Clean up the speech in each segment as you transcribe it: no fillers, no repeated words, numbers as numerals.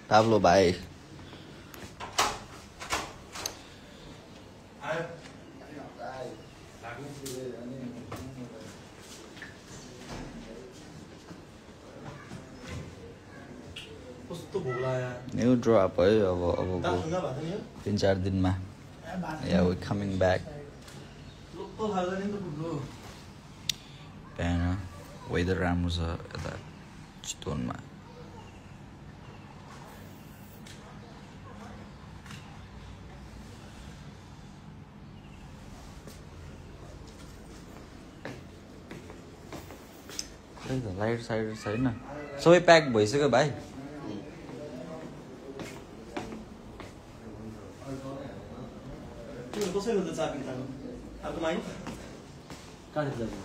Pablo भाइ new drop है अब 3-4 दिनमा Yeah, we're coming back. बिहान वेदर राम्रो छ यता चितवनमा लाइट साइड छैन सबै प्याक भइसक्यो भाइ कसैको त चाबी थाल्नु अर्को माग्यो काटे जानु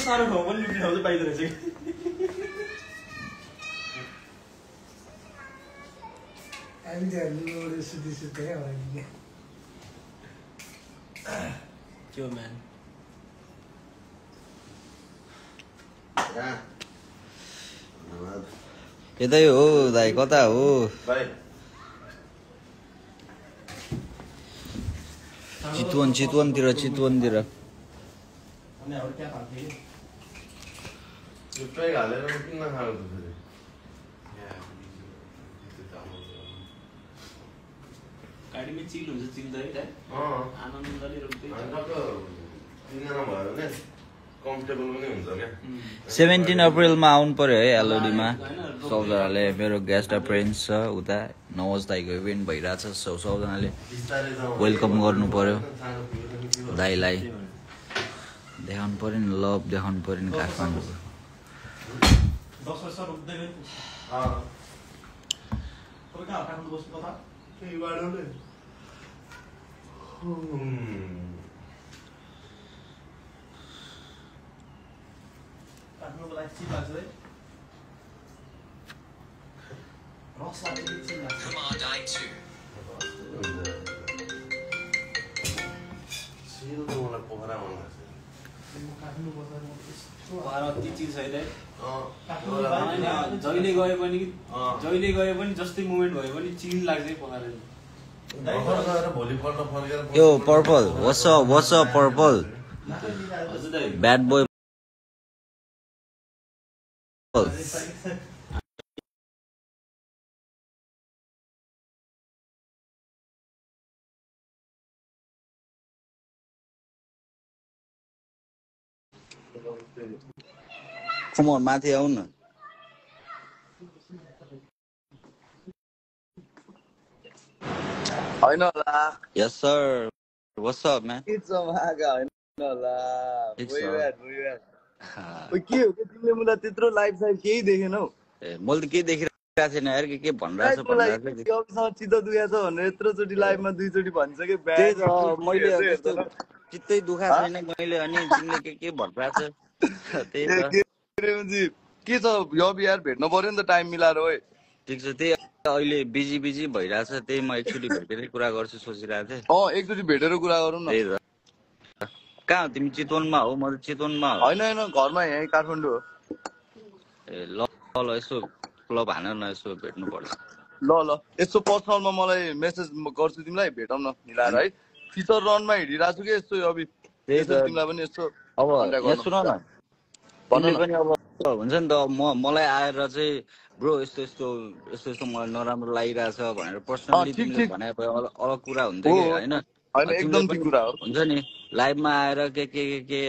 साह्रो ठाउँ पनि लुट्ने ठाउँ चाहिँ पाइँदो रहेछ कि म्यान यतै हो दाइ कता हो चितवनतिर गाडीमै चिल हुन्छ चिल्दै आनन्दले रोक्दै 17 अप्रिलमा आउनु पर्यो है एलओडीमा सबजनाले मेरो गेस्ट अपियरेन्स छ उता नवाज दाइको इभेन्ट भइरहेछ सबजनाले वेलकम गर्नु पर्यो दाइलाई देखाउनु पर्यो नि लभ देखाउनु पर्यो नि काठमाडौँको काट्नुको लागि चिप लाग्छ है रस लाग्छ चिप लाग्छ जहिले गए पनि जस्तै मोमेन्ट भयो भने चिल लाग्छ पोखरा यो purple what's up purple bad boy Come on, माथि आउ न हैन होला Yes sir. What's up man? It's a maga हैन होला It's way a- back ओ के हो के तिमीले मलाई त्यत्रो लाइभ साइभ केही देखेनौ ए मैले त के देखिरहेको छैन यार के भनिरहेछ अबसँग चित्त दुखेको छ भनेर यत्रो चोटि लाइभमा दुई चोटि भनिसके त्यही त मैले त्यस्तो चित्तै दुखा छैन मैले अनि तिमीले के भनिरहेछ त्यही त के छ यो यार भेट्न पर्यो नि त टाइम मिलाएर ओइ ठिक छ त्यही अहिले बिजी भइरहेछ त्यही म एकचोटि भेटेरै कुरा गर्छु सोचिरहेको थिएँ एकचोटि भेटेर कुरा गरौँ न त्यही त कहाँ हो तिमी चितवनमा हो म त चितवनमा हैन घरमा यही काठमाडौँ हो ए ल यसो क्लब हान न यसो भेट्नु पर्छ ल यसो पर्सनलमा मलाई मेसेज गर्छु तिमीलाई भेटौँ न मिलाएर है फिचर रनमा हिँडिरहेको छु कि यस्तो अभि तिमीलाई पनि यस्तो अब यहाँ सुन न भन्नु पनि अब हुन्छ नि त मलाई आएर चाहिँ ब्रो यस्तो मलाई नराम्रो लागिरहेछ भनेर पर्सनली तिमीले भने अलग कुरा हुन्छ कि होइन एकदम ठिक कुरा हो हुन्छ नि लाइभमा आएर के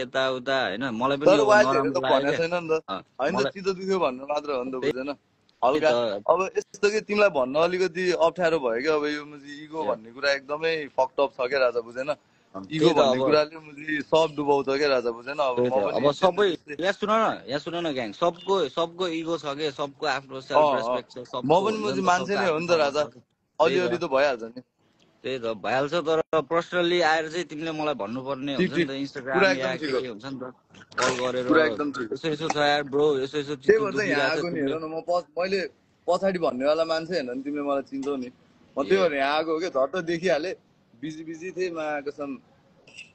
यताउता होइन मलाई पनि नराम्रो होइन चित्त दुख्यो भन्नु मात्र हो नि त बुझेन हल्का अब यस्तो कि तिमीलाई भन्न अलिकति अप्ठ्यारो भयो कि अब यो इगो भन्ने कुरा एकदमै फक्टअप छ क्या राजा बुझेन इगो त्यही त भन्ने अब कुराले मुझे सब डुबाउँछ क्या राजा बुझेन अब त्यही म त पनि अब एकछिन सबै त्यस्तै यहाँ सुन न ग्याङ सबको इगो छ के सबको आफ्नो सेल्फ अँ रेस्पेक्ट छ म सबको पनि हुन्छ मुझे नि त मान्छे सबको नै हो आफ्नो नि त ठाउँमा राजा छ त्यही अलिअलि त त भइहाल्छ नि त्यही त भइहाल्छ तर पर्सनल्ली आएर चाहिँ तिमीले मलाई भन्नुपर्ने ठिक हुन्छ नि ठिक त कुरा इन्स्टाग्राम या एकदम ठिक के हो के हुन्छ नि त कल गरेर कुरा एकदम ठिक हो यसो यसो छ यार ब्रो यसो यसो त्यही चित्त भएर चाहिँ यहाँ दुखिरहेछ आएको नि तिमीले हेर न मैले पछाडि भन्नेवाला मान्छे होइन नि तिमीले मलाई चिन्छौ नि म त्यही ए भएर यहाँ आएको हो कि झट्ट देखिहालेँ बिजी बिजी थिएँ कसम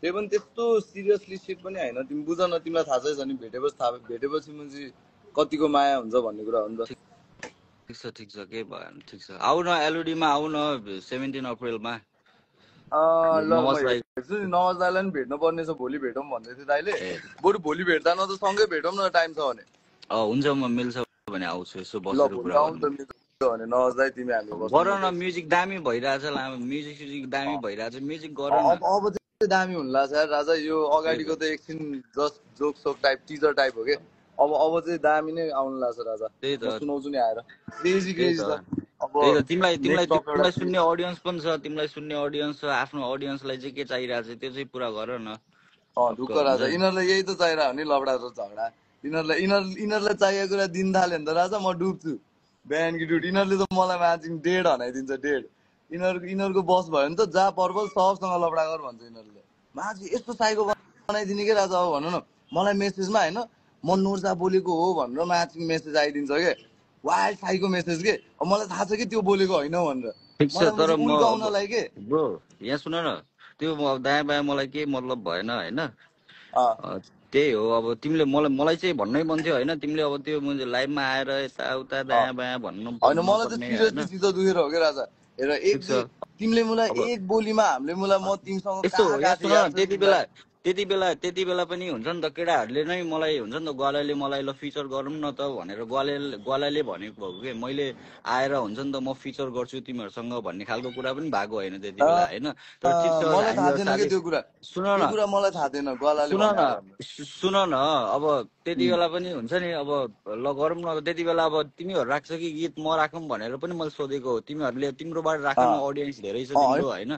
त्यही पनि त्यस्तो सिरियसली सिट पनि होइन तिमी बुझ न तिमीलाई थाहा छैछ नि भेटेपछि मुझे कतिको माया हुन्छ भन्ने कुरा हो नि त ठिक छ केही भएन ठिक छ आऊ न एलओडीमा आऊ न 17 अप्रिलमा ल म नवाज राई हेर्छु नि नवाज दाइलाई पनि भेट्नु पर्ने छ भोलि भेटौँ भन्दै थियो दाइले ए बरु भोलि भेट्दा न त सँगै भेटौँ न टाइम छ भने हुन्छ म मिल्छ भने आउँछु यसो ल बसेर भोलि कुरा आउँ गर्नु त मिल्छ भने नवाज दाइ तिमी हामी बसौँ गर न न त म्युजिक दामी भइरहेछ म्युजिक स्युजिक दामी भइरहेछ म्युजिक गर न अब चाहिँ दामी हुनु लाग्छ यार राजा यो त्यही अगाडिको त त एकछिन जस्ट जोक सोक टाइप टिजर टाइप हो कि अब चाहिँ दामी नै आउनु लाग्छ राजा त्यही म त सुनाउँछु नि आएर क्रेजी त्यही क्रेजी त छ अब त्यही त तिमीलाई तिमीलाई नेक्स्ट टपिकबाट तिमीलाई सुन्ने अडियन्स पनि छ तिमीलाई सुन्ने अडियन्स छ आफ्नो अडियन्सलाई चाहिँ के चाहिरहेको छ त्यो चाहिँ पुरा गर न टक्क ढुक्क हुन्छ राजा नि यिनीहरूलाई यही त चाहिरहेको हो नि लबडा र झगडा यिनीहरूलाई चाहिएको कुरा दिन थाल्यो भने त राजा म डुब्छु बिहान कि डुट यिनीहरूले त मलाई म्याचिङ डेढ हनाइदिन्छ डेढ यिनीहरूको बस भयो भने त जा पर्पल सबसँग लबडा गर भन्छ यिनीहरूले माझी यस्तो साइको बनाइदिने कि राजा अब भनौँ न मलाई मेसेजमा होइन म नोर्जा बोलेको हो भनेर म्याचिङ मेसेज आइदिन्छ के वाइल्ड साइको मेसेज के अब मलाई थाहा छ कि त्यो बोलेको होइन भनेर ठिक छ मलाई तर मुझे म अब उल्काउनलाई के ब्रो यहाँ सुन न त्यो दायाँ बायाँ मलाई केही मतलब भएन होइन त्यही हो अब तिमीले मलाई चाहिँ भन्नै मन थियो होइन तिमीले अब त्यो लाइभमा आएर यताउता दायाँ बायाँ भन्नु होइन मलाई त नपर्ने सिरियसली होइन चित्त दुखेर हो क्या राजा हेर ठिक छ तिमीले मलाई अब एक बोलीमा हामीले म तिमीसँग यस्तो कहाँ हो यहाँ गएको सुन थिएँ याद न छ तिमीलाई त्यति बेला पनि हुन्छ नि त केटाहरूले नै मलाई हुन्छ नि त ग्वालाले मलाई ल फिचर गरौँ न त भनेर ग्वालाले भनेको हो कि मैले आएर हुन्छ नि त म फिचर गर्छु तिमीहरूसँग भन्ने खालको कुरा पनि भएको होइन त्यति बेला होइन तर ठिक छ मलाई थाहा हामीहरू थिएन कि साथी त्यो सुन न कुरा मलाई थाहा थिएन ग्वालाले सुन भने न भनेर सुन न अब त्यति बेला पनि हुन्छ नि अब ल गरौँ न त्यति बेला अब तिमीहरू राख्छ कि गीत म राखौँ भनेर पनि मैले सोधेको हो तिमीहरूले तिम्रोबाट राख न अडियन्स धेरै छ होइन तिम्रो होइन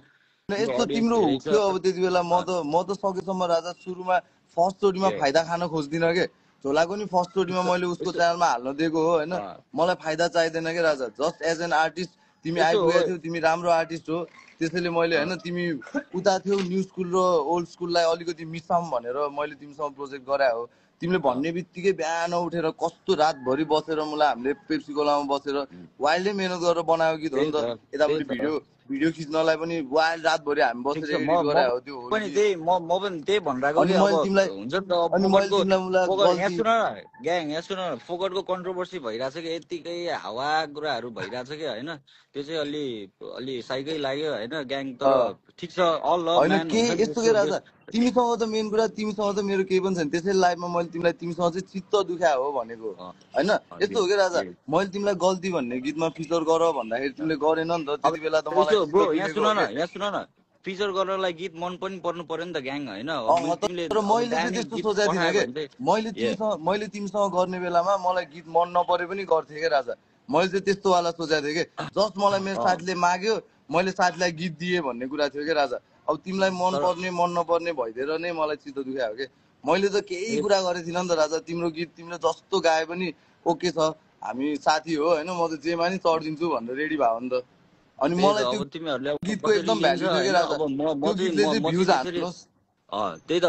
तिम्रो यस्तो अडियन्स तिम्रो धेरै थियो छ अब त्यति बेला म त सकेसम्म राजा सुरुमा फर्स्ट चोटिमा ए फाइदा खान खोज्दिनँ के झोलाको नि फर्स्ट चोटिमा यस्तो मैले उसको यस्तो च्यानलमा हाल्न दिएको हो होइन अँ, मलाई फाइदा चाहिँदैन कि राजा जस्ट एज एन आर्टिस्ट तिमी यस्तो हो आइपुगेको थियौ तिमी राम्रो आर्टिस्ट हो त्यसैले मैले अँ, होइन तिमी उता थियौ न्यू स्कुल र ओल्ड स्कुललाई अलिकति मिसाऊँ भनेर मैले तिमीसँग प्रोजेक्ट गराए हो तिमीले अँ, भन्ने बित्तिकै बिहान उठेर कस्तो रातभरि बसेर मलाई हामीले पेप्सी कोलामा बसेर वाइल्डै मेहनत गरेर बनाएको गीत हो नि त त्यही यतापट्टि त भिडियो खिच्नलाई पनि वाइल्ड रातभरि हामी ठिक बसेर छ एडिट गराए हो त्यो होल पनि गीत त्यही म पनि त्यही भनिरहेको कि अनि अब मैले तिमीलाई हुन्छ नि त अब अनि मैले फोकटको तिमीलाई मलाई फोकट यहाँ गल्ती सुन न ग्याङ यहाँ सुन न फोकटको कन्ट्रोभर्सी भइरहेछ कि यत्तिकै हावा कुराहरू भइरहेछ कि होइन त्यो चाहिँ अलि अलि साइकै लाग्यो होइन ग्याङ तर ठिक छ अल लभ होइन म्यान के हुन्छ नि यस्तो के त्यस्तो राजा तिमीसँग त मेन कुरा तिमीसँग त मेरो केही पनि छैन त्यसै लाइफमा मैले तिमीलाई तिमीसँग चाहिँ चित्त दुखाए हो भनेको होइन यस्तो हो कि राजा मैले तिमीलाई गल्ती भन्ने गीतमा फिचर गर भन्दाखेरि तिमीले गरेन नि त अब त्यति बेला त मलाई यसो चित्त ब्रो दुखेको हो कि यहाँ सुन न फिचर गर्नलाई गीत मन पनि पर्नु पर्यो नि त ग्याङ होइन अब तिमीले तर अब मैले चाहिँ दामी त्यस्तो गीत सोचेको थिइनँ पठायो कि भने चाहिँ मैले तिमीसँग गर्ने बेलामा मलाई गीत मन नपरे पनि गर्थेँ क्या राजा मैले चाहिँ त्यस्तो वाला सोचेको थिएँ कि जस्ट मलाई मेरो अँ साथीले माग्यो मैले साथीलाई गीत दिएँ भन्ने कुरा थियो कि राजा अब तिमीलाई मन तर पर्ने मन नपर्ने भइदिएर नै मलाई चित्त दुखायो हो कि मैले त केही कुरा गरेको थिइनँ नि त राजा तिम्रो गीत तिमीले जस्तो गाए पनि ओके छ हामी साथी हो होइन म त जेमा नि चढिदिन्छु भनेर रेडी भयो नि त अनि त्यही त मलाई त्यो अब तिमीहरूले अब गीतको कसरी एकदम लिन्छ भ्याल्यु थियो कि होइन राजा अब म त्यो चाहिँ गीतले चाहिँ म भ्युज चाहिँ कसरी हान्नुहोस् त्यही त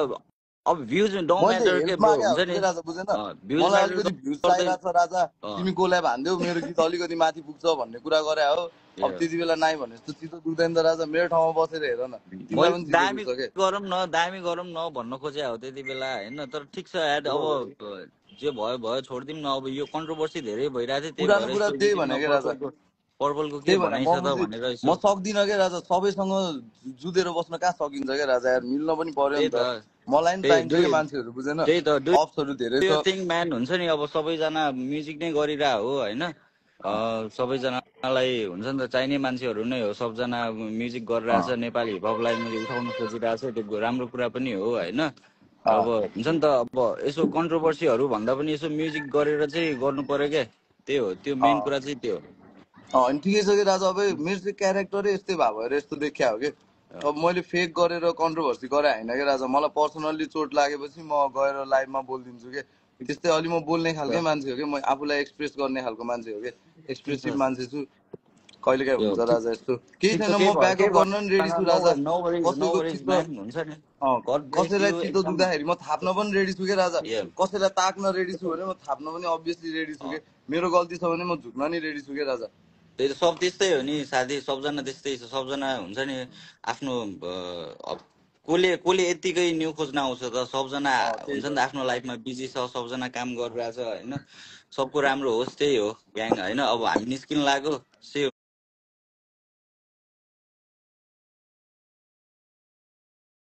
अब भ्युज डोन्ट मैले म्याटर के हेल्प ब्रो मागे हुन्छ हो नि कि राजा बुझेन भ्युज मलाई म्याटर अलिकति भ्युज गर्दै चाहिरहेको छ राजा अँ, तिमी कोल्याब हानिदेऊ मेरो गीत अलिकति माथि पुग्छ भन्ने कुरा गरे हो अब ए, त्यति बेला नाइ भने जस्तो चित्त दुख्दैन त राजा मेरो ठाउँमा बसेर हेर न तिमीलाई मैले पनि चित्त दामी दुख्छ के गरौँ न भन्न खोजे हो त्यति बेला होइन तर ठिक छ यार हो अब जे भयो भयो छोडिदिउँ न अब यो कन्ट्रोभर्सी धेरै भइरहेको थियो त्यही पुरानो भएर कुरा यस्तो त्यही विषयमा भने के राजा पर्पलको के त्यही भने भनाइ म छ त मुझे भनेर म यसो सक्दिनँ क्या राजा सबैसँग जुधेर बस्न कहाँ सकिन्छ क्या राजा यार मिल्न पनि पर्यो त्यही नि त त मलाई नि चाहिन्छ क्या त्यही मान्छेहरू बुझेन त्यही त अप्सहरू धेरै यो छ थिङ म्यान हुन्छ नि अब सबैजना म्युजिक नै गरिरह हो होइन सबैजनालाई हुन्छ नि त चाहिने मान्छेहरू नै हो सबजना म्युजिक गरिरहेछ नेपाली हिपहपलाई मैले उठाउन खोजिरहेको छ त्यो राम्रो कुरा पनि हो होइन अब हुन्छ नि त अब यसो कन्ट्रोभर्सीहरू भन्दा पनि यसो म्युजिक गरेर चाहिँ गर्नु पर्यो क्या त्यही हो त्यो मेन कुरा चाहिँ त्यो हो अनि ठिकै छ कि राजा अब मेरो चाहिँ क्यारेक्टरै यस्तै भएको भएर यस्तो देखिया हो कि अब मैले फेक गरेर कन्ट्रोभर्सी गरे होइन कि राजा मलाई पर्सनल्ली चोट लागेपछि म गएर लाइभमा बोलिदिन्छु के त्यस्तै अलि म बोल्ने खालकै मान्छे हो कि म आफूलाई एक्सप्रेस गर्ने खालको मान्छे हो कि एक्सप्रेसिभ मान्छे छु कहिले काहीँ हुन्छ राजा यस्तो केही छैन म ब्याकअप गर्न नि रेडी छु राजा कसैको चित्त हुन्छ नि कसैलाई चित्त दुख्दाखेरि म थाप्न पनि रेडी छु कि राजा कसैलाई ताक्न रेडी छु भने म थाप्न पनि अभियसली रेडी छु कि मेरो गल्ती छ भने म झुक्न नि रेडी छु कि राजा त्यही त सब त्यस्तै हो नि साथी सबजना त्यस्तै छ सबजना हुन्छ नि आफ्नो कसले यतिकै न्यु खोज्न आउँछ त सबजना हुन्छ नि त आफ्नो लाइफमा बिजी छ सबजना काम गरिरहेछ होइन सबको राम्रो होस् त्यही हो ग्याङ होइन अब हामी निस्किन लाग्यो